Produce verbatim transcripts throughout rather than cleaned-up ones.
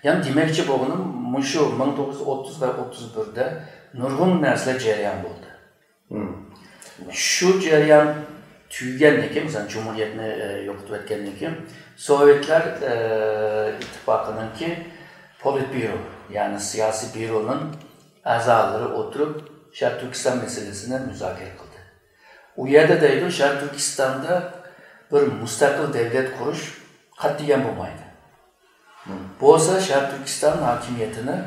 يەنى دېمەكچى بولغىنىم، مۇشۇ مىڭ توققۇز يۈز ئوتتۇز ۋە ئوتتۇز بىردە نۇرغۇن نەرسىلەر جەريان بولدى. شۇ جەريان تۈگىگەندىن كېيىن، مەسىلەن، جۇمھۇرىيەتنى، ئە، يوقىتىۋەتكەندىن كېيىن، سوۋېتلار، ئە، ئىتتىپاقىنىڭكى پولىتبيۇرو، يەنى سىياسىي بيۇرونىڭ ئەزالىرى ئولتۇرۇپ، شەرقىي تۈركىستان مەسىلىسىنى مۇزاكىرە قىلدى. ئۇ يەردە دەيدۇ، شەرقىي تۈركىستاندا بىر مۇستەقىل دۆلەت قۇرۇش قەتئىيەن بولمايدۇ. بولسا شەرقىي تۈركىستان ھاكىمىيىتىنى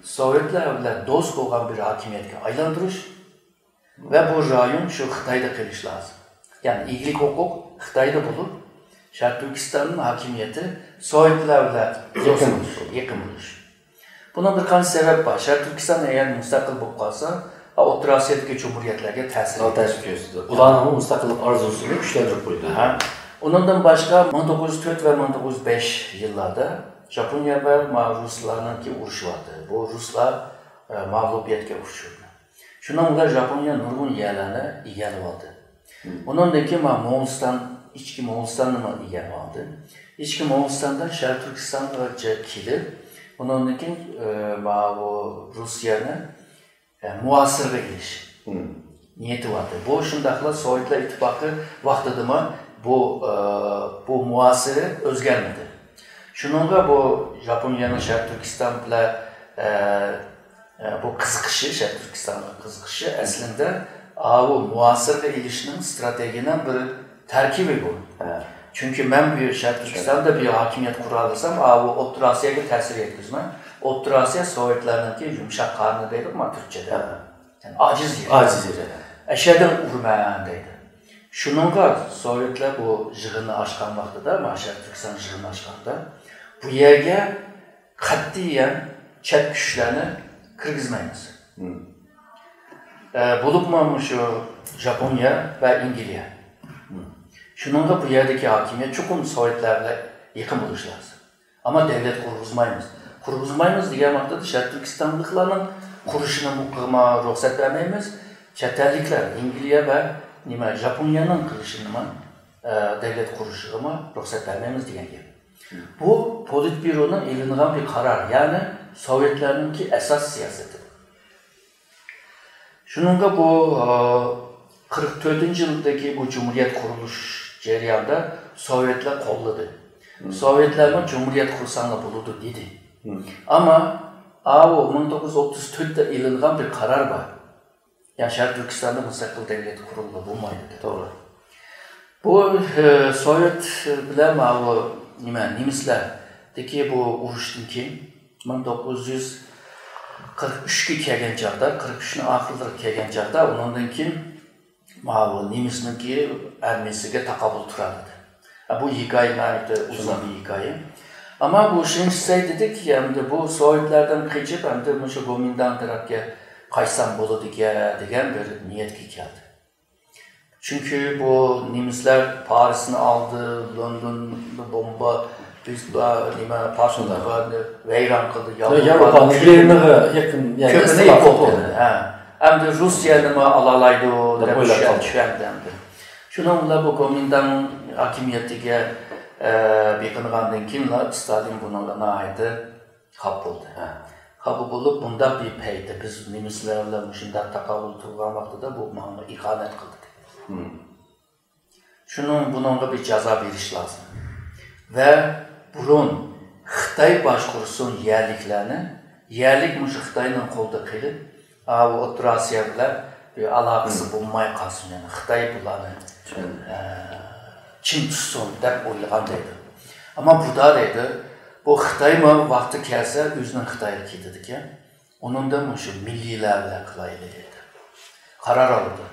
سوۋېتلار بىلەن دوست بولغان بىر ھاكىمىيەتكە ئايلاندۇرۇش ۋە بۇ رايون شۇ خىتايدا قېلىش لازىم. يەنى ئىگىلىك ھوقۇق خىتايدا بولۇپ، شەرقىي تۈركىستان ھاكىمىيىتى سوۋېتلار بىلەن يېقىن، يېقىن بولۇش. بۇنىڭ بىر قانچە سەۋەب بار. شەرقىي تۈركىستان ئەگەر مۇستەقىل بولۇپ قالسا، ئوتتۇرا ئاسىيادىكى جۇمھۇرىيەتلەرگە تەسىر، تەسىر كۆرسىتىدۇ. ئۇلارنىڭ مۇستەقىللىق ئارزۇسىنى كۈچلەندۈرۈپ قويىدۇ. ھە. ئۇنىڭدىن باشقا، مىڭ توققۇز يۈز تۆت ۋە مىڭ توققۇز يۈز بەش يىللاردا ياپونىيە ۋە ما-، رۇسلارنىڭكى ئۇرۇشى بارتى. بۇ رۇسلار، ئە، مەغلۇبىيەتكە ئۇچرىدى. شۇنىڭ بىلەن ياپونىيە نۇرغۇن يەرلەرنى ئىگىلىۋالدى. ئۇنىڭدىن كېيىن ما-، موڭغۇلىستان، ئىچكى موڭغۇلىستاننىمۇ ئىگىلىۋالدى. ئىچكى موڭغۇلىستاندا شەرقىي تۈركىستانغىچە كېلىپ، ئۇنىڭدىن كېيىن، ئە، ماۋۇ رۇسىيەنى، ئە، مۇھاسىرىگە ئېلىش نىيىتى بارتى. بۇ شۇنداقلا سوۋېتلار ئىتتىپاقى ۋاقتىدىمۇ بۇ، ئە، بۇ مۇھاسىرە ئۆزگەرمىدى. شۇنىڭغا بۇ ياپونىيەنىڭ شەرقىي تۈركىستان بىلەن، ئە، ئە، بۇ قىزىقىشى، شەرقىي تۈركىستانغا قىزىقىشى ئەسلىدە ئاۋۇ مۇھاسىرىگە ئېلىشنىڭ ستراتېگىيىنىڭ بىر تەركىبى بۇ. چۈنكى مەن بۇ شەرقىي تۈركىستاندا بىر ھاكىمىيەت قۇرالىسام، ئاۋۇ ئوتتۇرا ئاسىياگە تەسىر يەتكۈزىمەن. ئوتتۇرا ئاسىيا سوۋېتلارنىڭكى يۇمشاق قارنى دەيدۇ ما تۈركچىدە. يەنى ئاجىز يېرى. ئاجىز يېرى. ئەشەدىڭ ئۇرمەن دەيدۇ. شۇنىڭغا سوۋېتلار بۇ يىغىننى ئاچقان ۋاقتىدا، ما شەرقىي تۈركىستان يىغىنى ئاچقاندا، بۇ يەرگە قەتئىيەن چەت كۈچلەرنى كىرگۈزمەيمىز. ئە، بولۇپمۇ مۇشۇ ياپونىيە ۋە ئەنگلىيە. شۇنىڭغا بۇ يەردىكى ھاكىمىيەت چوقۇم سوۋېتلار بىلەن يېقىن بولۇشى لازىم. ئەمما دۆلەت قۇرغۇزمايمىز. قۇرغۇزمايمىز دېگەن ۋاقتىدا شەرقىي تۈركىستانلىقلارنىڭ قۇرۇشىنىمۇ رۇخسەت بەرمەيمىز. چەت ئەللىكلەر، ئەنگلىيە ۋە نېمە، ياپونىيەنىڭ قىلىشىنىمۇ، ئە، دۆلەت قۇرۇشىغىمۇ رۇخسەت بەرمەيمىز دېگەن گەپ. بۇ پولىتبيۇرونىڭ ئېلىنغان بىر قارار، يەنى سوۋېتلارنىڭكى ئاساس سىياسىتى. شۇنىڭغا بۇ، ئە، قىرىق تۆتىنچى يىلدىكى بۇ جۇمھۇرىيەت قۇرۇلۇش جەريانىدا سوۋېتلار قوللىدى. سوۋېتلارمۇ جۇمھۇرىيەت قۇرساڭلار بولىدۇ دېدى. ئەمما ئاۋۇ مىڭ توققۇز يۈز ئوتتۇز تۆتتە ئېلىنغان بىر قارار بار. يەنى شەرقىي تۈركىستاندا مۇستەقىل دۆلەت قۇرۇلغىلى بولمايدۇ دەپ. توغرا. بۇ، ئە، سوۋېت بىلەن ماۋۇ نېمە، نېمىسلەردىكى بۇ ئۇرۇشتىن كېيىن، مىڭ توققۇز يۈز قىرىق ئۈچكە كەلگەن چاغدا، قىرىق ئۈچنىڭ ئاخىرلىرىغا كەلگەن چاغدا، ئۇنىڭدىن كېيىن ماۋۇ نېمىسنىڭكى ئارمىيىسىگە تاقابىل تۇرالىدى. ھە، بۇ ھېكايە ناھايىتى ئۇزۇن بىر ھېكايە. ئەمما بۇ شېڭ شىسەي دېدىكى، ئەمدى بۇ سوۋېتلاردىن قېچىپ، ئەمدى مۇشۇ گومىنداڭ تەرەپكە قاچسام بولىدىكەن دېگەن بىر نىيەتكە كەلدى. چۈنكى بۇ نېمىسلەر پارىسنى ئالدى، لوندوندا بومبا، بىز، نېمە، پارتلىقلارنى ۋەيران قىلدى. ياۋروپانىڭ يېرىمىغا يېقىن، يەنى كۆپىنى يوق قىلدى. ھە. ئەمدى رۇسىيەنىمۇ ئالالايدۇ دەپ ئويلاپ قالدى. چۈشەندى ئەمدى. شۇنىڭ بىلەن بۇ گومىنداڭ ھاكىمىيىتىگە، ئە، بېقىنغاندىن كېيىنلا ستالىن بۇنىڭغا ناھايىتى خاپا بولدى. خاپا بولۇپ، بۇنداق بىر پەيتتە بىز نېمىسلەر بىلەن مۇشۇنداق تاقابىل تۇرغان ۋاقتىدا بۇ ماڭا ئىخانەت قىلدى. شۇنىڭ، بۇنىڭغا بىر جازا بېرىش لازىم. ۋە بۇرۇن خىتاي باشقۇرسۇن يەرلىكلەرنى، يەرلىك مۇشۇ خىتاينىڭ قولىدا قېلىپ، ئاۋۇ ئوتتۇرا ئاسىيا بىلەن بىر ئالاقىسى بولماي قالسۇن، يەنى خىتاي بۇلارنى، ئە، چىڭ تۇتسۇن دەپ ئويلىغان دەيدۇ. ئەمما بۇدا دەيدۇ، بۇ خىتايمۇ ۋاقتى كەلسە ئۆزىنىڭ خىتايىغا كېتىدىكەن. ئۇنىڭدىن مۇشۇ مىللىيلەر بىلەن قىلايلى دەيدۇ. قارار ئالىدۇ.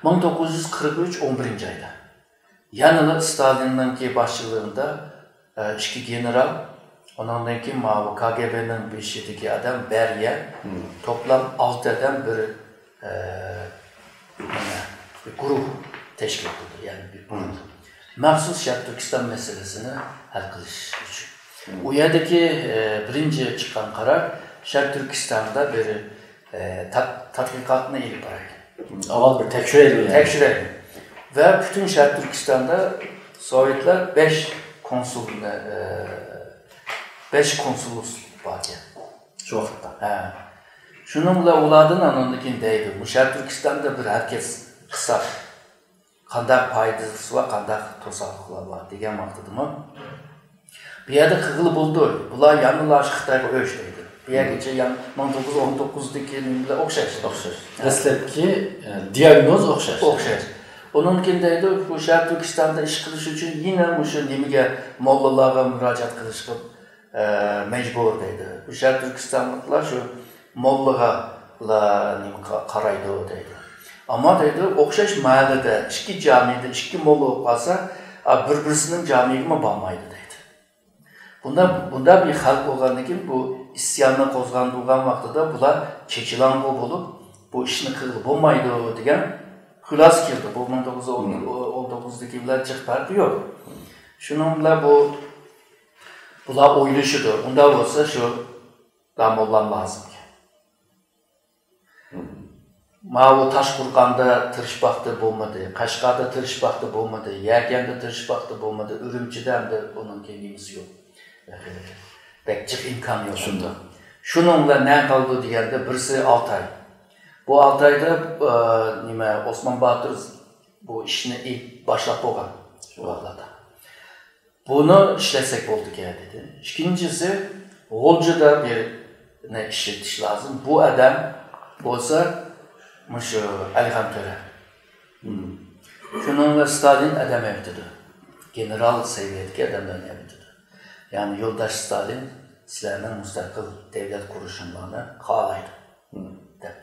مىڭ توققۇز يۈز قىرىق ئۈچ ئون بىرىنچى ئايدا يەنىلا ستالىننىڭكى باشچىلىقىدا، ئە، ئىككى گېنېرال، ئۇنىڭدىن كېيىن ماۋۇ كاگېبېنىڭ بېشىدىكى ئادەم بېرىيە، توپلام ئالتە ئادەم بىر، ئە، نېمە، بىر گۇرۇھ تەشكىل قىلدى، يەنى بىر گۇرۇھ. مەخسۇس شەرقىي تۈركىستان مەسىلىسىنى ھەل قىلىش ئۈچۈن. ئۇ يەردىكى، ئە، بىرىنچى چىققان قارار شەرقىي تۈركىستاندا بىر، ئە، تەت-، تەتقىقاتنى ئېلىپ بارايلى. ئاۋۋال بىر تەكشۈرەيلى. تەكشۈرەيلى. ۋە پۈتۈن شەرقىي تۈركىستاندا سوۋېتلار بەش كونسۇلنى، ئە، بەش كونسۇللۇق باركەن شۇ ۋاقىتتا. ھە. شۇنىڭ بىلەن ئۇلاردىن ئاندىن كېيىن دەيدۇ، مۇشۇ تۈركىستاندا بىر ھەرىكەت قىلساق، قانداق پايدىسى بار، قانداق توساقلىقلار بار دېگەن ۋاقتىدىمۇ، بۇ يەردە قىلغىلى بولىدۇ. بۇلار يەنىلا شۇ خىتايغا ئۆچ دەيدۇ. بۇ يەرگىچە يەنە مىڭ توققۇز يۈز ئون توققۇزدىكى نېمە بىلەن ئوخشاش. ئوخشاش. دەسلەپكى، ئە، دىياگنوز ئوخشاش. ئوخشاش. ئۇنىڭدىن كېيىن دەيدۇ، بۇ شەرقىي تۈركىستاندا ئىش قىلىش ئۈچۈن يەنە مۇشۇ نېمىگە، موللىلارغا مۇراجىئەت قىلىشقا، ئە، مەجبۇر دەيدۇ. بۇ شەرقىي تۈركىستانلىقلار شۇ موللىغا نېمە قا-، قارايدۇ دەيدۇ. ئەمما دەيدۇ، ئوخشاش مەھەللىدە ئىككى جامىدا ئىككى موللا بولۇپ قالسا، ئا، بىر-بىرسىنىڭ جامىيىگىمۇ بارمايدۇ دەيدۇ. بۇنداق، بۇنداق بىر خەلق بولغاندىن كېيىن، بۇ ئىسياننى قوزغاندۇرغان ۋاقتىدا بۇلار چېچىلاڭغۇ بولۇپ، بۇ ئىشنى قىلغىلى بولمايدۇ دېگەن خۇلاسە كېلىدۇ. بۇ مىڭ توققۇز يۈز ئون توققۇزدىكى بىلەن جىق پەرقى يوق. شۇنىڭ بىلەن بۇ، بۇلار ئويلىشىدۇ. ئۇنداق بولسا شۇ داموللام لازىمكەن. ماۋۇ تاشقورغاندا تىرىشىپ باقتى، بولمىدى. قەشقەردە تىرىشىپ باقتى، بولمىدى. يەكەندە تىرىشىپ باقتى، بولمىدى. ئۈرۈمچىدە ئەمدى ئۇنىڭكى نېمىسى يوق. بەك جىق ئىمكان يوق. شۇنداق. شۇنىڭ بىلەن نە قالدى دېگەندە، بىرسى ئالتاي. بۇ ئالتايدا، ئە، نېمە، ئوسمان باتۇر بۇ ئىشنى ئېلىپ باشلاپ بولغان شۇ ۋاقىتلاردا. بۇنى ئىشلەتسەك بولىدىكەن دېدى. ئىككىنچىسى، غۇلجىدا بىرنى ئىشلىتىش لازىم. بۇ ئادەم بولسا مۇشۇ ئەلىخان تۆرە. شۇنىڭ بىلەن ستالىن ئادەم ئەۋېتىدۇ. گېنېرال سەۋىيەدىكى ئادەملەرنى ئەۋېتىدۇ. يەنى يولداش ستالىن سىلەرنىڭ مۇستەقىل دۆلەت قۇرۇشۇڭلارنى خالايدۇ دەپ.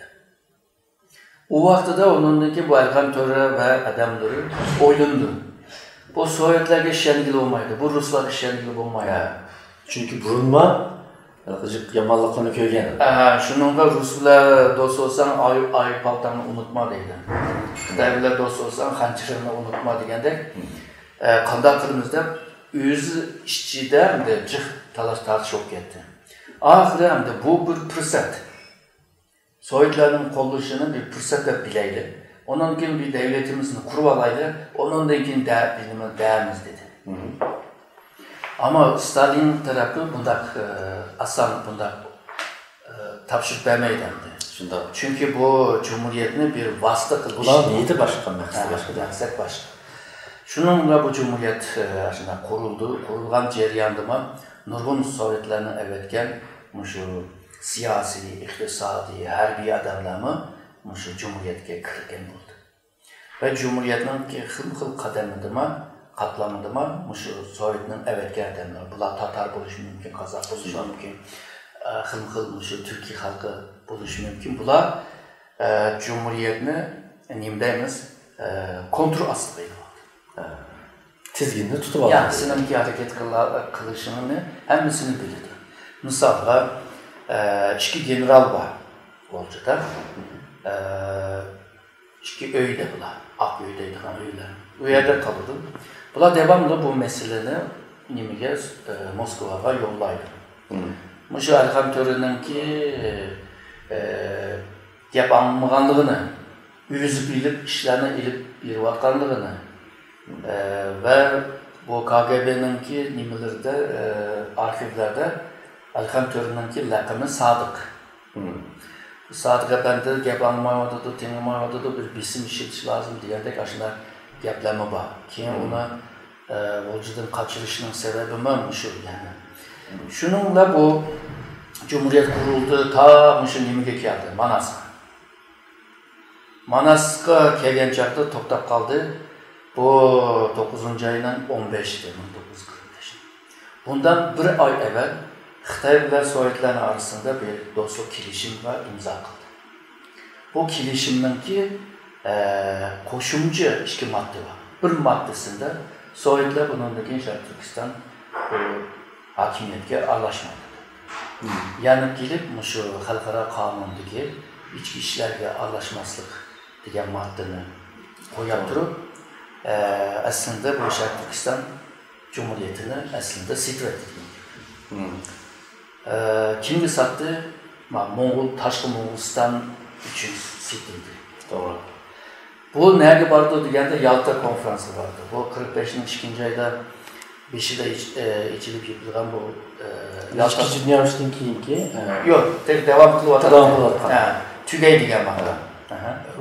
ئۇ ۋاقتىدا ئۇنىڭدىن كېيىن بۇ ئەلىخان تۆرە ۋە ئادەملىرى ئويلىنىدۇ. بۇ سوۋېتلارغا ئىشەنگىلى بولمايدۇ، بۇ رۇسلارغا ئىشەنگىلى بولمايدۇ. ھە. چۈنكى بۇرۇنما ھېلىقى جىق يامانلىقلارنى كۆرگەن. ھە، شۇنىڭغا رۇس بىلەن دوست بولساڭ، ئاي، ئاي پالتاڭنى ئۇنتۇما دەيدۇ. خىتاي بىلەن دوست بولساڭ، خەنجىرىڭنى ئۇنتۇما دېگەندەك، ئە، قانداق قىلىمىز دەپ، ئۆز ئىچىدە ئەمدى جىق تالاش-تارتىش بولۇپ كەتتى. ئاخىرى ئەمدى بۇ بىر پۇرسەت. سوۋېتلارنىڭ قوللىشىنى بىر پۇرسەت دەپ بىلەيلى. ئۇنىڭدىن كېيىن بىر دەۋلىتىمىزنى قۇرۇۋالايلى. ئۇنىڭدىن كېيىن دە-، بىر نېمە دەيمىز دېدى. ئەمما ستالىن تەرەپى بۇنداق، ئە، ئاسان بۇنداق، ئە، تاپشۇرۇپ بەرمەيدۇ ئەمدى. شۇنداق. چۈنكى بۇ جۇمھۇرىيەتنى بىر ۋاسىتە قىلىپ ئۇلار ئىشلىگەن. نىيىتى باشقا، مەقسىتى ھە، باشقا. مەقسەت باشقا. شۇنىڭ بىلەن بۇ جۇمھۇرىيەت، ئە، شۇنداق قۇرۇلدى. قۇرۇلغان جەرياندىمۇ نۇرغۇن سوۋېتلارنىڭ ئەۋەتكەن مۇشۇ سىياسىي، ئىقتىسادىي، ھەربىي ئادەملەرمۇ مۇشۇ جۇمھۇرىيەتكە كىرگەن بولدى. ۋە جۇمھۇرىيەتنىڭكى خىلمۇ خىل قەدىمىدىمۇ، قاتلامىدىمۇ مۇشۇ سوۋېتنىڭ ئەۋەتكەن ئادەملىرى، بۇلار تاتار بولۇشى مۇمكىن، قازاق بولۇشى مۇمكىن، ئە، خىلمۇ خىل مۇشۇ تۈركىي خەلقى بولۇشى مۇمكىن. بۇلار، ئە، جۇمھۇرىيەتنى نېمە دەيمىز، ئە، كونترول ئاستىغا ئېلىۋالدى. تىزگىننى تۇتۇپ يا، ئالدى. سېنىڭكى ھەرىكەت قىلا-، قىلىشىڭنى ھەممىسىنى بىلىدۇ. مىسالغا، ئە، ئىككى گېنېرال بار غۇلجىدا. ئە، ئىككى ئۆيدە بۇلار، ئاق ئۆي دەيدىغان ئۆيلەر. ئۇ يەردە قالىدۇ. بۇلار داۋاملىق بۇ مەسىلىنى نېمىگە، ئە، موسكۋاغا يوللايدۇ. مۇشۇ ئەلىخان تۆرىنىڭكى، ئە، گەپ ئاڭلىمىغانلىقىنى، ئۆزى بىلىپ ئىشلارنى ئېلىپ بېرىۋاتقانلىقىنى، ئە، ۋە بۇ كاگېبېنىڭكى نېمىلىرىدە، ئە، ئارخىۋلاردا ئەلىخان تۆرىنىڭكى لەقىمى سادىق. سادىق ئەپەندى گەپ ئاڭلىمايۋاتىدۇ، تىڭلىمايۋاتىدۇ، بىر بېسىم ئىشلىتىش لازىم دېگەندەك ئاشۇنداق گەپلەرمۇ بار. كېيىن ئۇنى، ئە، غۇلجىدىن قاچۇرۇشنىڭ سەۋەبىمۇ مۇشۇ، يەنى. شۇنىڭ بىلەن بۇ جۇمھۇرىيەت قۇرۇلدى، تا مۇشۇ نېمىگە كەلدى، ماناسقا. ماناسقا كەلگەن چاغدا توختاپ قالدى. بۇ توققۇزىنچى ئاينىڭ ئون بەشى، مىڭ توققۇز يۈز قىرىق بەش. بۇندىن بىر ئاي ئەۋۋەل خىتاي بىلەن سوۋېتلارنىڭ ئارىسىدا بىر دوستلۇق كېلىشىمگە ئىمزا قىلدى. بۇ كېلىشىمنىڭكى، ئە، قوشۇمچە ئىككى ماددا بار. بىر ماددىسىدا سوۋېتلار بۇنىڭدىن كېيىن شەرقىي تۈركىستان، ئۇ، ھاكىمىيەتكە ئارىلاشمايدۇ. يەنە كېلىپ مۇشۇ خەلقئارا قانۇندىكى ئىچكى ئىشلارغا ئارىلاشماسلىق دېگەن ماددىنى قويۇپ تۇرۇپ، ئە، ئەسلىدە بۇ شەرقىي تۈركىستان جۇمھۇرىيىتىنى ئەسلىدە سېتىۋەتتى. ئە، كىمگە ساتتى؟ ما-، موڭغۇل، تاشقى موڭغۇلىستان ئۈچۈن سېتىلدى. توغرا. بۇ نەگە باردى دېگەندە، يالتا كونفرانسقا باردى. بۇ قىرىق بەشىنچى ئىككىنچى ئايدا بېشىدا ئېچ- ئېچىلىپ يېپىلغان بۇ. ئىككىنچى دۇنيا ئۇرۇشىدىن كېيىنكى. يوق، داۋام قىلىۋاتىدۇ. داۋام قىلىۋاتقان. تۈگەي دېگەن مانا.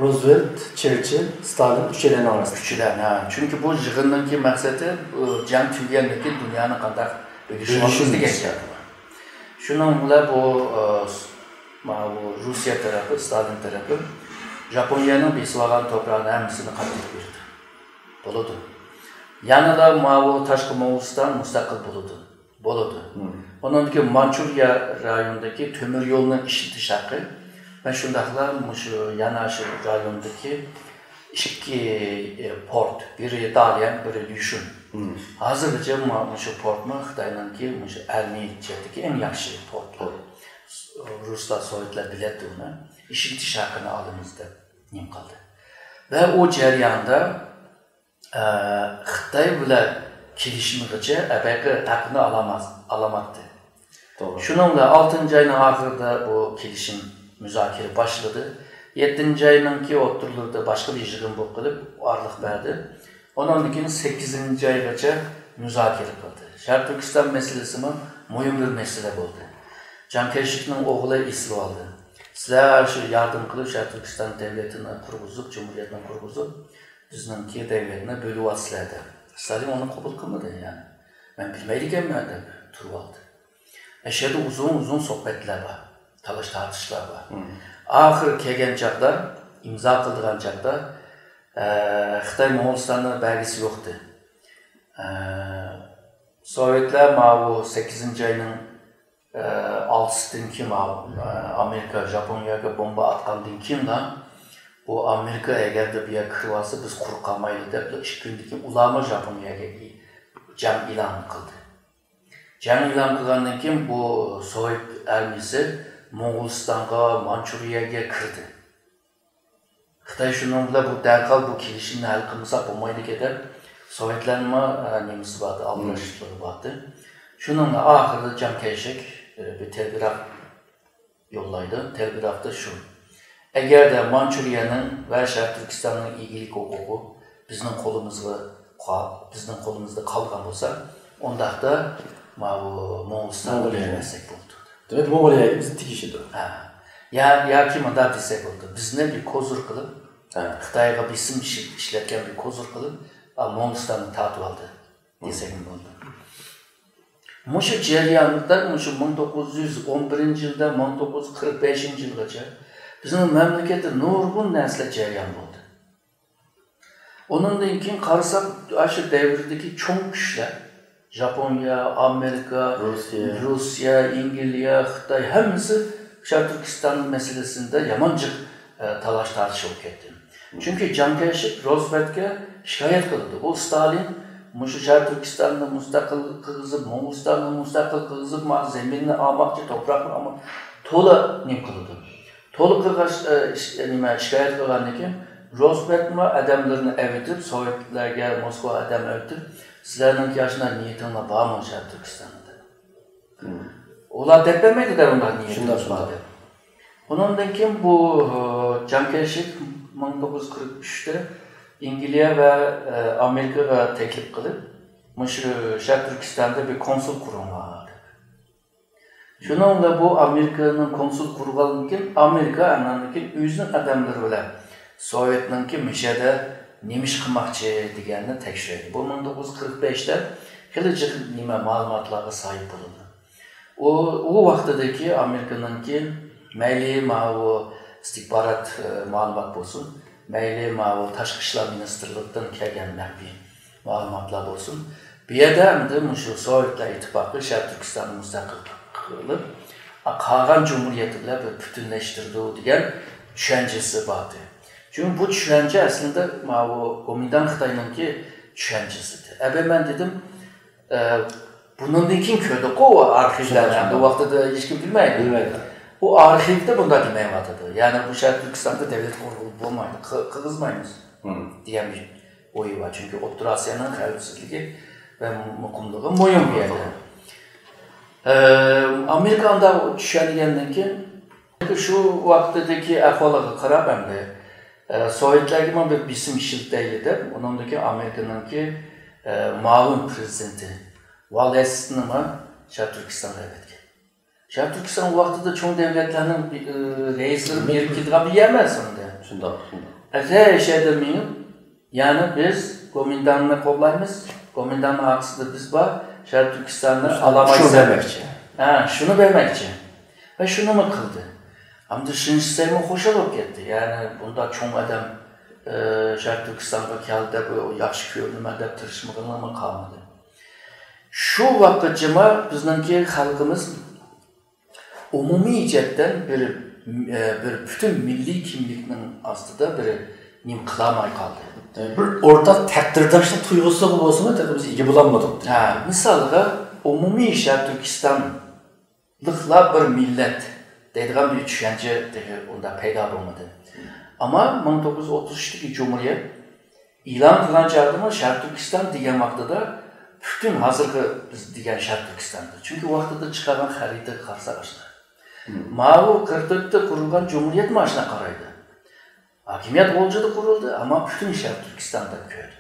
روزۋېلت، چېرچىل، ستالىن ئۈچەيلەننىڭ ئارىسىدا. ئۈچىلەن، ھە. چۈنكى بۇ يىغىننىڭكى مەقسىتى، بۇ جەڭ تۈگىگەندىن كېيىن دۇنيانى قانداق بۆلۈشۈپ ئالىمىز دېگەن گەپ. شۇنىڭ بىلەن بۇ ماۋۇ روسىيە تەرەپى، ستالىن تەرەپى ژاپونىيەنىڭ بېسىۋالغان توپراقنىڭ ھەممىسىنى قايتۇرۇپ بېرىدۇ. بولىدۇ. يەنىلا ماۋۇ تاشقى موڭغۇلىستان مۇستەقىل بولىدۇ. بولىدۇ. ئۇنىڭدىن كېيىن مانچۇرىيە رايونىدىكى تۆمۈر يولنى ئىشلىتىش ھەققى ۋە شۇنداقلا مۇشۇ يەنە شۇ رايوندىكى ئىككى پورت، بىرى داليەن، بىرى ليۇشۈن. ھازىرغىچە مۇشۇ پورتمۇ خىتاينىڭكى مۇشۇ ئەرمىي جەھەتتىكى ئەڭ ياخشى پورتلار. رۇسلار، سوۋېتلار بىلەتتى ئۇنى. ئىشلىتىش ھەققىنى ئالىمىز دەپ نېمە قىلدى. ۋە ئۇ جەرياندا خىتاي بىلەن كېلىشمىگىچە ئەبەقى ھەققىنى ئالالماتتى. شۇنىڭ بىلەن ئالتىنچى ئاينىڭ ئاخىرىدا بۇ كېلىشىم، مۇزاكىرە باشلىدى. يەتتىنچى ئاينىڭكى ئوتتۇرىلىرىدا باشقا بىر يىغىن بولۇپ قېلىپ ئارىلىق بەردى. ئۇنىڭدىن كېيىن سەككىزىنچى ئايغىچە مۇزاكىرە قىلدى. شەرقىي تۈركىستان مەسىلىسىمۇ مۇھىم بىر مەسىلە بولدى. جاڭ كەيشىكنىڭ ئوغلى ئېسىلىۋالدى. سىلەر شۇ ياردەم قىلىپ شەرقىي تۈركىستان دۆلىتىنى قۇرغۇزۇپ، جۇمھۇرىيەتنى قۇرغۇزۇپ، بىزنىڭكى دۆلەتنى بۆلۈۋاتىسىلەر دەپ. ستالىن ئۇنى قوبۇل قىلمىدى، يەنى مەن بىلمەيدىكەنمەن دەپ تۇرۇۋالدى. ئەشەدە ئۇزۇن ئۇزۇن سۆھبەتلەر بار، تالاش تارتىشلار بار. ئاخىرى كەلگەن چاغدا، ئىمزا قىلىدىغان چاغدا، ئە، خىتاي موڭغۇلىستاننىڭ بەلگىسى يوقتى. ئە، سوۋېتلار ماۋۇ سەككىزىنچى ئاينىڭ ئالتىسىدىن كېيىن ئامېرىكا ژاپونىيەگە بومبا ئاتقاندىن كېيىنلا، بۇ ئامېرىكا ئەگەردە بۇ يەرگە كىرىۋالسا، بىز قۇرۇق قالمايلى دەپ، ئىككى كۈندىن كېيىن ئۇلارمۇ ژاپونىيەگە جەڭ ئېلان قىلدى. جەڭ ئېلان قىلغاندىن كېيىن بۇ سوۋېت ئارمىيىسى موڭغۇلىستانغا، مانچۇرىيەگە كىردى. خىتاي شۇنىڭ بىلەن بۇ دەرھال بۇ كېلىشىمنى ھەل قىلمىساق بولمايدىكەن دەپ، سوۋېتلارنىڭمۇ نېمىسى بارتى، ئالدىراشلىقلىرى بارتى. شۇنىڭ ئاخىرىدا جاڭ كەيشەك بىر تەلگراف يوللايدۇ. تەلگرافتا شۇ، ئەگەردە مانچۇرىيەنىڭ ۋە شەرقىي تۈركىستاننىڭ ئىگىلىك ھوقۇقى بىزنىڭ قولىمىزغا، بىزنىڭ قولىمىزدا قالغان بولسا، ئۇنداقتا ماۋۇ موڭغۇلىستانغا بېرىۋەتسەك بولىدۇ. دېمەك، موڭغۇلىيەگە بىزنى تېگىشىدۇ. ھە. يا، ياكى مۇنداق دېسەك بولىدۇ. بىزنى بىر كوزۇر قىلىپ، خىتايغا بېسىم ئىشلەتكەن بىر كوزۇر قىلىپ، موڭغۇلىستاننى تارتىۋالدى دېسەكمۇ بولىدۇ. مۇشۇ جەرياندا، مۇشۇ مىڭ توققۇز يۈز ئون بىرىنچى يىلدا مىڭ توققۇز يۈز قىرىق بەشىنچى يىلغىچە بىزنىڭ مەملىكەتتە نۇرغۇن نەرسىلەر جەريان بولدى. ئۇنىڭدىن كېيىن قارىساق، ئاشۇ دەۋردىكى چوڭ كۈچلەر، ژاپونىيە، ئامېرىكا، روسىيە. روسىيە، ئەنگلىيە، خىتاي، ھەممىسى شەرقىي تۈركىستان مەسىلىسىدە يامان جىق، ئە، تالاش-تارتىش بولۇپ كەتتى. چۈنكى جاڭ كەيشىك روزۋېلتكە شىكايەت قىلىدۇ. ئۇ ستالىن مۇشۇ شەرقىي تۈركىستاننى مۇستەقىل قىلغۇزۇپ، موڭغۇلىستاننى مۇستەقىل قىلغۇزۇپ، ماڭا زېمىننى ئالماقچى، توپراقنى ئالماق، تولا نېمە قىلىدۇ. تولا قىلغاچ، ئە، ئىش-، نېمە، شىكايەت قىلغاندىن كېيىن، روزۋېلتمۇ ئادەملىرىنى ئەۋېتىپ، سوۋېتلارغا، موسكۋا ئادەم ئەۋېتىپ، سىلەرنىڭكى ئاشۇنداق نىيىتىڭلار بارمۇ شەرقىي تۈركىستاندا دەپ. ئۇلار دەپ بەرمەيدۇ-دە، ئۇنداق نىيىتىمىز بار دەپ. ئۇنىڭدىن كېيىن بۇ، ئە، جاڭ كەيشىك مىڭ توققۇز يۈز قىرىق ئۈچتە ئەنگلىيە ۋە، ئە، ئامېرىكىغا تەكلىپ قىلىپ، مۇشۇ شەرقىي تۈركىستاندا بىر كونسۇل قۇرۇڭلار دەپ. شۇنىڭ بىلەن بۇ ئامېرىكىنىڭ كونسۇل قۇرغاندىن كېيىن، ئامېرىكا ئاندىن كېيىن ئۆزىنىڭ ئادەملىرى بىلەن سوۋېتنىڭكى مۇشۇ يەردە نېمە ئىش قىلماقچى دېگەننى تەكشۈرەيلى. بۇ مىڭ توققۇز يۈز قىرىق بەشتە خېلى جىق نېمە مەلۇماتلارغا ساھىب بولىدۇ. ئۇ، ئۇ ۋاقتىدىكى ئامېرىكىنىڭكى مەيلى ماۋۇ ئىستىخبارات، ئە، مەلۇمات بولسۇن، مەيلى ماۋۇ تاشقى ئىشلار مىنىستىرلىقىدىن كەلگەن مەخپىي مەلۇماتلار بولسۇن. بۇ يەردە ئەمدى مۇشۇ سوۋېتلار ئىتتىپاقى شەرقىي تۈركىستاننى مۇستەقىل قىلىپ، قالغان جۇمھۇرىيەت بىلەن بىر پۈتۈنلەشتۈرىدۇ دېگەن چۈشەنچىسى بار ئىدى. چۈنكى بۇ چۈشەنچە ئەسلىدە ماۋۇ گومىنداڭ خىتاينىڭكى چۈشەنچىسى ئىدى. ئەبە مەن دېدىم، ئە، بۇنىڭدىن كېيىن كۆردۇققۇ ئۇ ئارخىۋلارنى، ئەمدى ۋاقتىدا ھېچكىم بىلمەيدۇ. بىلمەيدۇ. ئۇ ئارخىۋدا بۇنداق دېمەيۋاتىدۇ. يەنى بۇ شەرقىي تۈركىستاندا دۆلەت قۇرغىلى بولمايدۇ، قى-، قىلغۇزمايمىز دېگەن بىر ئويى بار. چۈنكى ئوتتۇرا ئاسىيانىڭ خەۋپسىزلىكى ۋە مۇقىملىقى مۇھىم بۇ يەردە. ئە، ئامېرىكا ئانداق چۈشەنگەندىن كېيىن، شۇ ۋاقتىدىكى ئەھۋالغا قاراپ ئەمدى، ئە، سوۋېتلارغىمۇ بىر بېسىم ئىشلىتەيلى دەپ، ئۇنىڭدىن كېيىن ئامېرىكىنىڭكى، ئە، مۇئاۋىن پرېزىدېنتى ۋالىسنىمۇ شەرقىي تۈركىستانغا ئەۋەتكەن. شەرقىي تۈركىستان ۋاقتىدا چوڭ دۆلەتلەرنىڭ، ئى، رەئىسلىرى بېرىپ كېلىدىغان بىر يەر ئەمەس ئەمدى. شۇنداق، شۇنداق. ئەتە ئەشەدە مېڭىپ، يەنى بىز گومىنداڭنى قوغلايمىز، گومىنداڭنىڭ ئارقىسىدا بىز بار، شەرقىي تۈركىستاننى شۇنى ئالالمايسەن. بەرمەكچى. ھە، شۇنى بەرمەكچى. ۋە شۇنىمۇ قىلدى. ئەمدى شېن شىسەيمۇ خۇشال بولۇپ كەتتى. يەنى بۇنداق چوڭ ئادەم، ئە، شەرقىي تۈركىستانغا كەلدى دەپ، ياخشى كۆرۈنىمەن دەپ تىرىشمىغىنىمۇ قالمىدى. شۇ ۋاقىتچىما بىزنىڭكى خەلقىمىز ئومۇمىي جەھەتتىن بىر، ئە، بىر پۈتۈن مىللىي كىملىكنىڭ ئاستىدا بىر نېمە قىلالماي قالدى. بىر ئورتاق تەقدىرداشلىق تۇيغۇسىغا بولسىمۇ تېخى بىز ئىگە بولالمىدۇق. ھە، مىسالغا، ئومۇمىي شەرقىي تۈركىستانلىقلار بىر مىللەت دەيدىغان بىر چۈشەنچە تېخى ئۇنداق پەيدا بولمىدى. ئەمما مىڭ توققۇز يۈز ئوتتۇز ئۈچتىكى جۇمھۇرىيەت ئېلان قىلغان چاغدىمۇ شەرقىي تۈركىستان دېگەن ۋاقتىدا پۈتۈن ھازىرقى بىز دېگەن شەرقىي تۈركىستان. چۈنكى ۋاقتىدا چىقارغان خەرىتىگە قارىساق ئاشۇنداق. ماۋۇ قىرىق تۆتتە قۇرۇلغان جۇمھۇرىيەتمۇ ئاشۇنداق قارايدۇ. ھاكىمىيەت غۇلجىدا قۇرۇلدى، ئەمما پۈتۈن شەرقىي تۈركىستان دەپ كۆردى.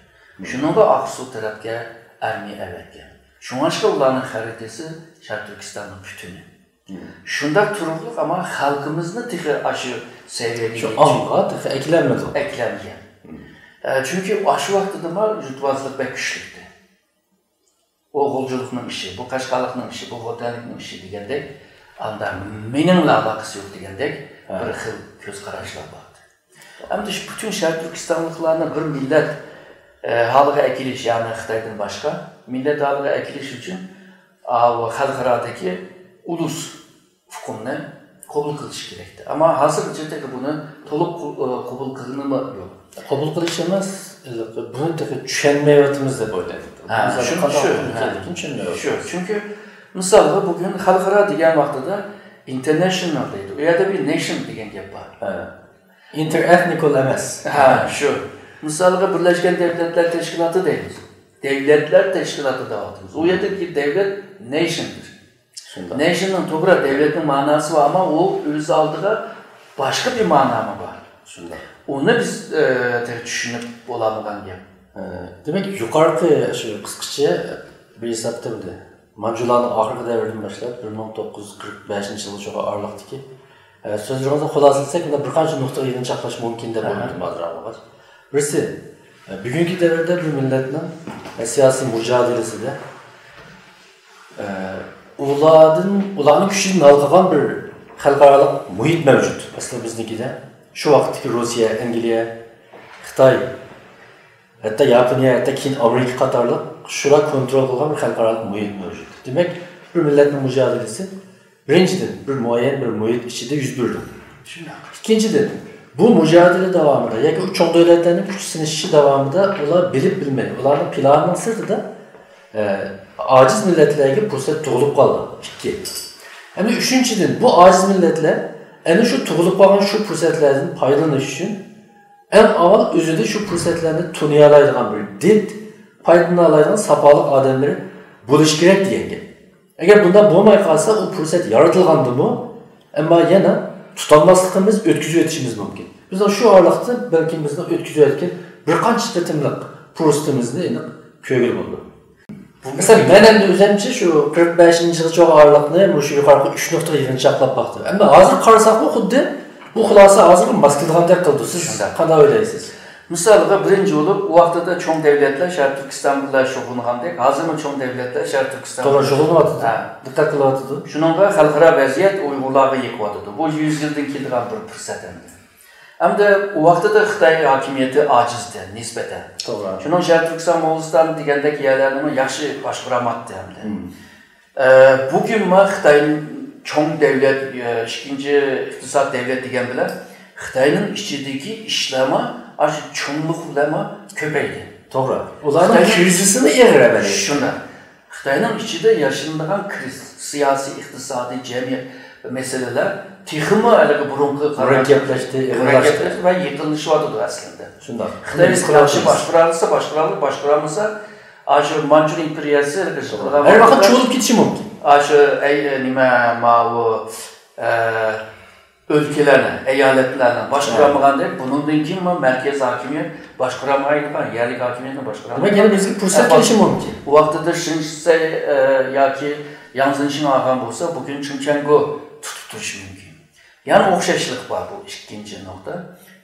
شۇنىڭغا ئاقسۇ تەرەپكە ئارمىيە ئەۋەتكەن. شۇڭلاشقا ئۇلارنىڭ خەرىتىسى شەرقىي تۈركىستاننىڭ پۈتۈنى. شۇنداق تۇرۇقلۇق، ئەمما خەلقىمىزنى تېخى ئاشۇ سەۋىيەگە شۇ يېتىش-، ئاڭغا تېخى ئەكلەنمىدۇق. ئەكلەنمىگەن. ئە، چۈنكى ئاشۇ ۋاقتىدىمۇ يۇرتۋازلىق بەك كۈچلۈكتى. ئۇ غۇلجىلىقنىڭ ئىشى، بۇ قەشقەرلىكنىڭ ئىشى، بۇ خوتەنلىكنىڭ ئىشى دېگەندەك، ئاندا مېنىڭلا ئالاقىسى يوق دېگەندەك ھە. بىر خىل كۆز قاراشلار بار. ئەمدى شۇ پۈتۈن شەرقىي تۈركىستانلىقلارنى بىر مىللەت، ئە، ھالىغا ئەكېلىش، يەنى خىتايدىن باشقا مىللەت ھالىغا ئەكېلىش ئۈچۈن، ئاۋۇ خەلقئارادىكى ئۇلۇس ئۇقۇمنى قوبۇل قىلىش كېرەكتى. ئەمما ھازىرغىچە تېخى بۇنى تولۇق قو-، قوبۇل قىلغىنىمۇ يوق. قوبۇل قىلىش ئەمەس، بۇنى تېخى چۈشەنمەيۋاتىمىز دەپ ئويلايمەن. ھە، بۇ شۇ، قانداق شۇ، ھە. ئىكەنلىكىنى چۈشەنمەيۋاتىمىز. شۇ، چۈنكى مىسالغا بۈگۈن خەلقئارا دېگەن ۋاقتىدا ئىنتېرنېشنال دەيدۇ. ئۇ يەردە بىر نېشن دېگەن گەپ بار. ھە. ئىنتېرئېتنىكال ئەمەس. ھە، شۇ. مىسالغا بىرلەشكەن دۆلەتلەر تەشكىلاتى دەيمىز. دۆلەتلەر تەشكىلاتى دەۋاتىمىز. ئۇ يەردىكى دۆلەت نېشندۇر. شۇنداق. نېشننىڭ توغرا دۆلەتنىڭ ماناسى بار، ئەمما ئۇ ئۆز ئالدىغا باشقا بىر مانامۇ بار. شۇنداق. ئۇنى بىز، ئە، تېخى چۈشىنىپ بولالمىغان گەپ. ئە، دېمەك، يۇقىرىقى شۇ قىسقىچە بىر ھېسابتا ئەمدى مانجۇلارنىڭ ئاخىرقى دەۋرىدىن باشلاپ، بىر مىڭ توققۇز يۈز قىرىق بەشىنچى يىلغىچە ئارىلىقتىكى، ئە، سۆزلىرىڭىزنى خۇلاسىلىسەك، مۇنداق بىر قانچە نۇقتىغا يىغىنچاقلاش مۇمكىن دەپ ئاھا. ئويلىدىم ھازىر ئاڭلىغاچ. بىرسى، ئە، بۈگۈنكى دەۋردە بىر مىللەتنىڭ، ئە، سىياسىي مۇجادىلىسىدە ئە، ئۇلاردىن، ئۇلارنىڭ كۈچىدىن ھالقىغان بىر خەلقئارالىق مۇھىت مەۋجۇت. مەسىلەن، بىزنىڭكىدە شۇ ۋاقىتتىكى روسىيە، ئەنگلىيە، خىتاي، ھەتتا ياپونىيە، ھەتتا كېيىن ئامېرىكا قاتارلىق شۇلار كونترول قىلغان بىر خەلقئارالىق مۇھىت مەۋجۇت. دېمەك، بىر مىللەتنىڭ مۇجادىلىسى، بىرىنچىدىن، بىر مۇئەييەن بىر مۇھىت ئىچىدە يۈز بېرىدۇ. شۇنداق. ئىككىنچىدىن، بۇ مۇجادىلە داۋامىدا ياكى ئۇ چوڭ دۆلەتلەرنىڭ كۈچ سىنىشىشى داۋامىدا ئۇلار بىلىپ بىلمەي، ئۇلارنىڭ پىلانىنىڭ سىرتىدا ئە، ئاجىز مىللەتلەرگە پۇرسەت تۇغۇلۇپ قالدى. ئىككى. ئەمدى ئۈچىنچىدىن، بۇ ئاجىز مىللەتلەر ئەنە شۇ تۇغۇلۇپ قالغان شۇ پۇرسەتلەردىن پايدىلىنىش ئۈچۈن، ئەڭ ئاۋۋال ئۆزىدە شۇ پۇرسەتلەرنى تونۇيالايدىغان بىر دىت، پايدىلىنالايدىغان ساپالىق ئادەملىرى بولۇشى كېرەك دېگەن گەپ. ئەگەر بۇنداق بولماي قالسا، ئۇ پۇرسەت يارىتىلغاندىمۇ، ئەمما يەنە تۇتالماسلىقىمىز، ئۆتكۈزۈۋېتىشىمىز مۇمكىن. بىزنىڭ شۇ ئارىلىقتا بەلكىم بىزنىڭ ئۆتكۈزۈۋەتكەن بىر قانچە قېتىملىق پۇرسىتىمىزنى ئېنىق كۆرگىلى بولىدۇ. مەسىلەن، مەن ئەمدى ئۆزۈمچە شۇ قىرىق بەشىنچى يىلغىچە ئارىلىقنى مۇشۇ يۇقىرىقى ئۈچ نۇقتىغا يىغىنچاقلاپ باقتىم. ئەمما ھازىر قارىساقمۇ خۇددى بۇ خۇلاسە ھازىرغا ماس كېلىدىغاندەك قىلىدۇ. سىز شۇنداق. قانداق ئويلايسىز؟ مىسالغا، بىرىنچى بولۇپ، ئۇ ۋاقتىدا چوڭ دۆلەتلەر شەرقىي تۈركىستان بىلەن شۇغۇللانغاندەك، ھازىرمۇ چوڭ دۆلەتلەر شەرقىي تۈركىستان توغرا بىلەن شۇغۇللىنىۋاتىدۇ. ھە. دىققەت قىلىۋاتىدۇ. شۇنىڭغا خەلقئارا ۋەزىيەت ئۇيغۇرلارغا يېقىۋاتىدۇ. بۇ يۈز يىلدىن كېلىدىغان بىر پۇرسەت ئەمدى. ئەمدى ئۇ ۋاقتىدا خىتاي ھاكىمىيىتى ئاجىزدى نىسبەتەن. توغرا. شۇنىڭ شەرقىي تۈركىستان، موغۇلىستان دېگەندەك يەرلەرنىمۇ ياخشى باشقۇرالماتتى ئەمدى. مم. ئە، بۈگۈنمۇ خىتاي چوڭ دۆلەت، ئە، ئىككىنچى ئىقتىساد دۆلەت دېگەن بىلەن خىتاينىڭ ئىچىدىكى ئىشلارمۇ ئاشۇ چوڭلۇق بىلەنمۇ كۆپەيدى. توغرا. ئۇلارنىڭ خىتاي كىرىزىسىمۇ ئېغىر ئەمەلىيەتتە. شۇنداق. خىتاينىڭ ئىچىدە ياشىنىدىغان كىرىز، سىياسىي، ئىقتىسادىي، جەمئىيەت مەسىلىلەر تېخىمۇ ھېلىقى بۇرۇنقى قارىغاندا مۇرەككەپلەشتى، ئېغىرلاشتى. مۇرەككەپلەشتى ۋە يېقىنلىشىۋاتىدۇ ئەسلىدە. شۇنداق. خىتاي ياخشى باشقۇرالىسا، باشقۇرالىسا، باشقۇرالمىسا، ئاشۇ مانچۇ ئىمپېرىيەسى ھېلىقى يىقىلغان ھەر ۋاقىت ۋاقىتتا چۇۋۇلۇپ كېتىشى مۇمكىن. ئاشۇ، ئەي، نېمە، ماۋۇ، ئە، ئۆلكىلەرنى، ئەيالەتلەرنى باشقۇرالمىغاندەك، بۇنىڭدىن كېيىنمۇ مەركەز ھاكىمىيەت باشقۇرالمايدىغان، يەرلىك ھاكىمىيەتنى باشقۇرالمايدىغان. دېمەك، يەنە بىزگە پۇرسەت كېلىشى مۇمكىن. ئۇ ۋاقتىدا شېڭشىسەي، ئە، ياكى ياڭزېنشىڭ ئالغان بولسا، بۈگۈن چىڭچيەنگو تۇتۇپ تۇرۇشى مۇمكىن. يەنە ئوخشاشلىق بار، بۇ ئىككىنچى نۇقتا.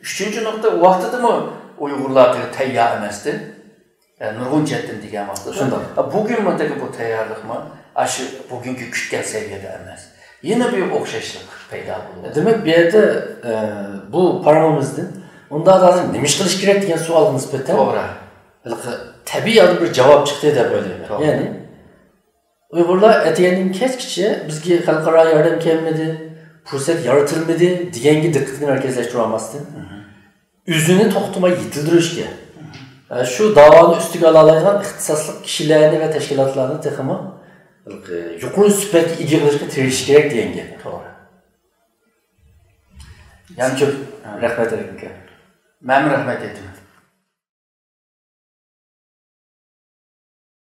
ئۈچىنچى نۇقتا، ئۇ ۋاقتىدىمۇ ئۇيغۇرلار تەييار ئەمەستى. ئە، نۇرغۇن جەھەتتىن دېگەن ۋاقتىدا. شۇنداق. ئە، بۈگۈنمۇ تېخى بۇ تەييارلىقمۇ ئاشۇ بۈگۈنكى كۈتكەن سەۋىيەدە ئەمەس. يەنە بىر ئوخشاشلىق پەيدا بولدى. دېمەك، بۇ يەردە، ئە، بۇ پاراڭىمىزدىن ئۇنداق ھازىر نېمە ئىش قىلىش كېرەك دېگەن سوئالغا نىسبەتەن توغرا. ھېلىقى تەبىئىي ھالدا بىر جاۋاب چىقتى دەپ ئويلايمەن. توغرا. يەنى ئۇيغۇرلار ئەتىگەندىن كەچكىچە بىزگە خەلقئارا ياردەم كەلمىدى، پۇرسەت يارىتىلمىدى دېگەنگە دىققىتىنى مەركەزلەشتۈرۈۋالماستىن، ئۆزىنى توختىماي يېتىلدۈرۈشكە، ئە، شۇ داۋانى ئۈستىگە ئالالايدىغان ئىختىساسلىق كىشىلەرنى ۋە تەشكىلاتلارنى تېخىمۇ يۇقىرى سۈپەتكە ئىگە قىلىشقا تىرىشىش كېرەك دېگەن گەپ. توغرا. يەنە كۆپ رەھمەت ئەلەيكۇم. مەنمۇ رەھمەت ئېيتىمەن.